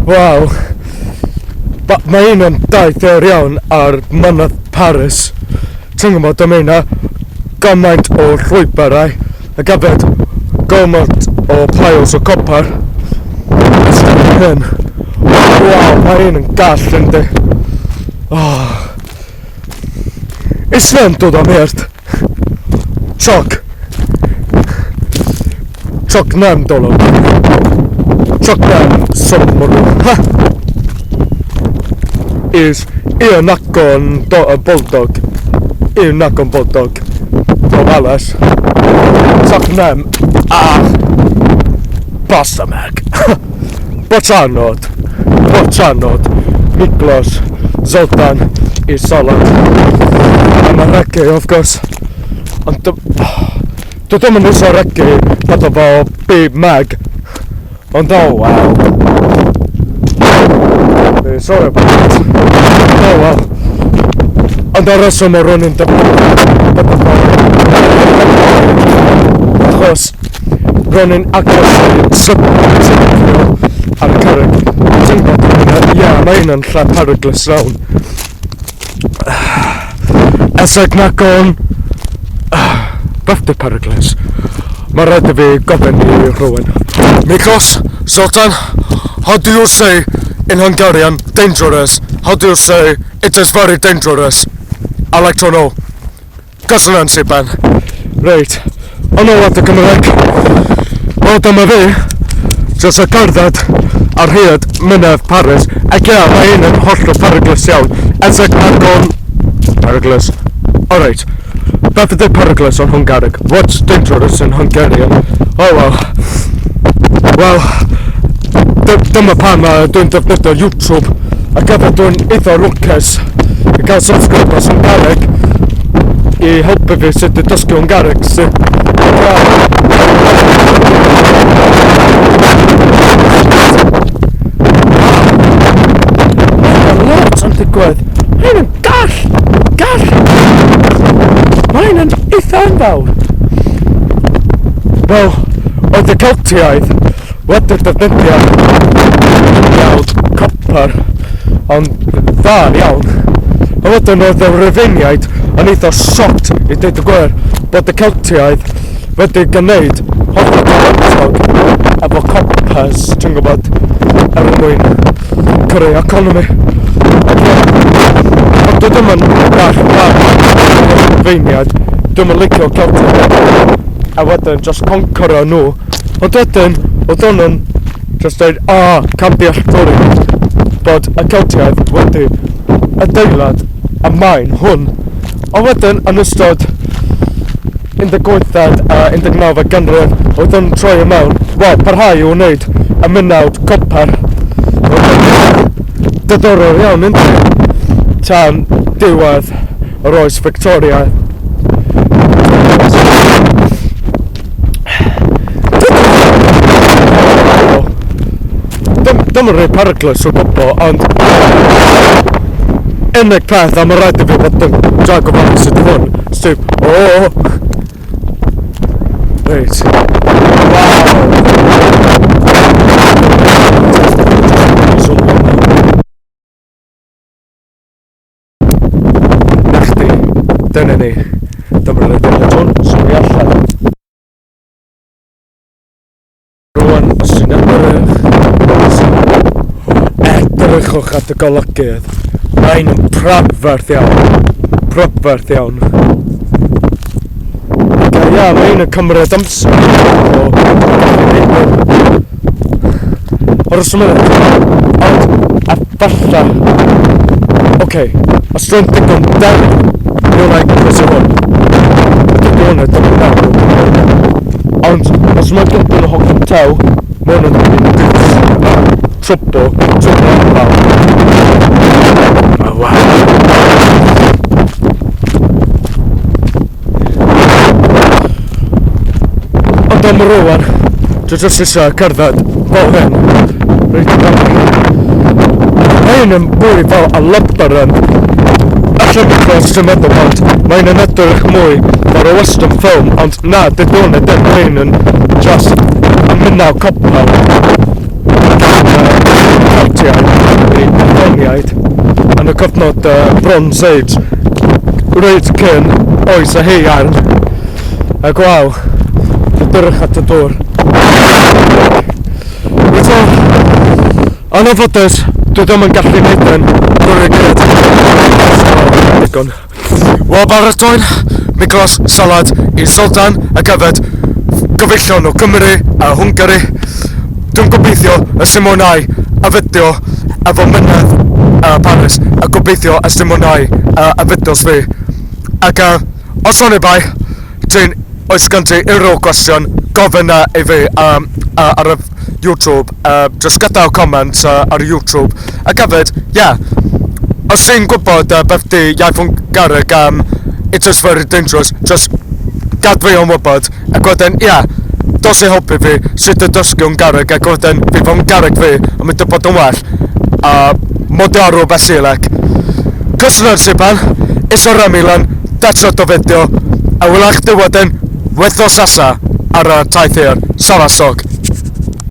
Waw. Mae un yn daith eur iawn ar Mynydd Paris. Ti'n gwybod, am hynna gymaint o llwybrau ac hefyd gymaint o piles o copper. Ystod hyn. Waw, mae un yn gall yndi. Oh. És nem tudom miért. Csak. Csak nem dolog. Csak nem szomorú. Ha! És én nagyon boldog. Én nagyon boldog. A válasz. Csak nem. Ah! Bassza meg! Bocsánat! Bocsánat! Miklós, Zoltán és Salat. I'm a reggae, of course. Ond dwi ddim yn iwsio reggae fatha fel Big Mag. Ond oh wow. Sorry about that. Oh well. Ond ar reswm o'r hwn yn defnyddio achos ro'n i'n agos i syrthio ar y cerrig. Ti'n gwybod, ie, mae hyn yn lle peryglus iawn. Ezek nagon Beth di peryglus? Mae rhaid i fi gofyn i rhywun. Miklos, Zoltan, how do you say in Hungarian dangerous? How do you say it is very dangerous? I like to know. Köszönöm szépen. Reit, yn ôl at y Gymraeg. Wel, dyma fi. Jyst y cerdded ar hyd Mynydd Paris. Ac ia, mae hyn yn hollol peryglus iawn. Ezek nagon peryglus. Alright. Beth ydy peryglus yn Hwngareg? What's dangerous in Hungarian? Oh well. Wel, dyma pam dwi'n defnyddio YouTube ac hefyd dwi'n eitha lwcus i gael subscribers Hwngareg i helpu fi sut i dysgu Hwngareg. So, Mae'n lot yn digwydd. Mae'n yn gall! Gall! Mae'n yn eitha enfawr. Wel, oedd y Celtiaid wedi defnyddio iawd copper ond dda iawn. A wedyn oedd y Rufeiniaid yn eitha shocked i dweud y gwir bod y Celtiaid wedi gwneud hollol talentog efo coppers, ti'n gwybod, er mwyn creu economi. Ac ie, ond dwi ddim yn bach fan o'r Rufeiniaid, dwi'm yn licio Celtiaid. A wedyn just conquero nhw. Ond wedyn, oedd hwn yn just dweud, ah, camddealltwriaeth bod y Celtiaid wedi adeilad y maen hwn. Ond wedyn, yn ystod 18fed a 19fed ganrif, oedd yn troi i mewn, wel, parhau i wneud y mynawd copper. Oedd yn diddorol iawn, yndi? Tan diwedd yr oes Victoria. Dim yn rhoi peryglus o gwbl, ond unig peth a mae rhaid i fi fod yn dra gofalus ydy hwn. Sef, o! Reit. Waw! Na chdi. Dyna ni. Dyma'r adeilad hwn. Sori allan. Rwan, os ti'n edrych, edrychwch at y golygydd. Mae'n yn prydferth iawn. Prydferth iawn. Ac ia, mae'n yn cymryd amser. O, Aros y munud. Ond, a falla... Oce, okay, os dwi'n digon dewr, mi wna i croesi hwn. Dydy hwn yn digon dewr. Ond, os mae'n dod yn hogyn tew, mae hwn yn dod yn trwbl, trwbl enfawr. Oh, wow. Ond am rwan, dwi jyst eisiau cerdded fel hyn. Reit yn fan. Mae hyn yn mwy fel a labyrinth. Alla because ti'n meddwl bod mae hyn yn edrych mwy fel a western film, ond na, dydy hwn ddim. Mae hyn yn just a mynaw copper. cyfnod Bronze Age, reit cyn oes y haearn. Ac waw, edrych at y dŵr. Eto, yn anffodus, dwi ddim yn gallu neud yn drwy'r gyd. Digon. Wel, baratoi'n Miklos salad i Zoltan ac hefyd gyfeillion o Gymru a Hwngari. Dwi'n gobeithio y sy'n mwynhau y fideo efo mynedd Paris a gobeithio y sy'n mwynhau y fideos fi. Ac os oni bai, ti'n oes gen ti unrhyw gwestiwn, gofyn i fi ar y YouTube, just gadael comment ar YouTube. Ac hefyd, yeah, os ti'n gwybod beth di iaith Hwngareg, it is very dangerous, just gad fi yn wybod. Ac wedyn, yeah, dos i helpu fi sut y dysgu Hwngareg ac wedyn fydd Hwngareg fi yn mynd i bod yn well. A magyarul beszélek. Köszönöm szépen, és a remélem tetszett a videó. A welai chdi wedyn wythnos nesa ar y taith hir. Szevasztok!